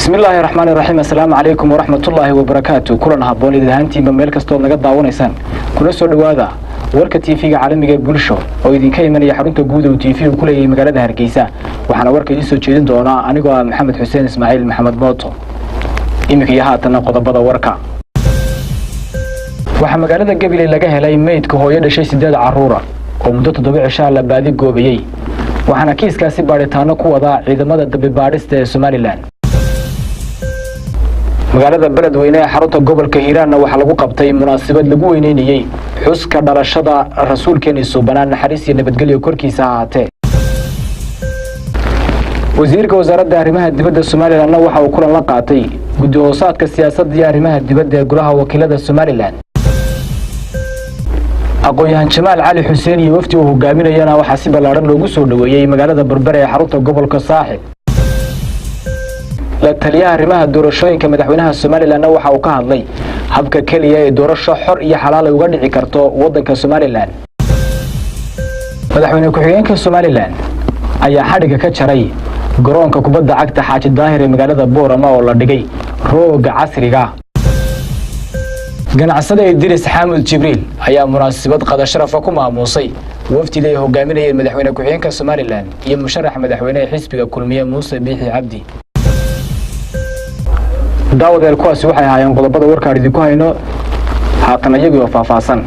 Bismillaahi raxmaani raxiim. Assalaamu calaykum waraxmatullaahi wabarakaatu. Kulan habboon idin ahaantiinba meel kastood naga daawanaysaan, kuna soo dhowaada warka TV-ga caalamiga ee Bulsho oo idinka imanaya xarunta guud uu TV-gu ku leeyahay magaalada Hargeysa. Waxaana warka idiin soo jeedin doonaa anigoo ah Maxamed Xuseen Ismaaciil Maxamed Mooto. Iminka iyo haatanna qodobada warka. Waxaa magaalada Gabiley laga helay meydka hooyo dhashay 8 caruura oo muddo 7 cishaa la baadi goobayey, waxaana kiiskaasi baadhitaano ku wadaa ciidamada dambi baadhista ee Somalilan. Magaalada Beledweyne ee xarunta gobolka Hiiraanna waxaa lagu qabtay munaasabad lagu weyneynayey xuska dhalashada rasuulkeeni suubanaan, naxariis iyo nabadgelyo korkiisa ha ahaatee. Wasiirka wasaaradda arrimaha dibadda Somalilanna waxa uu kulan la qaatay guddi hoosaadka siyaasadda iyo arrimaha dibadda ee golaha wakiilada Somalilan. Aqoon-yahan Jamaal Cali Xuseen iyo wafdi uu hogaaminayana waxaa si ballaadhan loogu soo dhoweeyey magaalada Berbere ee xarunta gobolka Saaxib. La taliyaha arrimaha doorashooyinka madaxweynaha Somalilanna waxa uu ka hadlay habka keliya ee doorasho xor iyo xalaal ay uga dhici karto waddanka Somalilan. Madaxweyne ku-xigeenka Somalilan ayaa xadhigga ka jaray garoonka kubadda cagta Xaaji Daahir ee magaalada Boorama oo la dhigay rooga casriga. Ganacsada Idris Xaamud Jibriil ayaa munaasabad qada sharafa ku maamuusay wafdida ay hogaaminayeen madaxweyne ku-xigeenka Somalilan iyo musharax madaxweyneha xisbiga Kulmiye Muuse Biixi Cabdi. Daawadeel, kuwaasi waxay ahaayeen qodobada warkaan idinku hayno. Haatan iyagii oo faahfaahsan.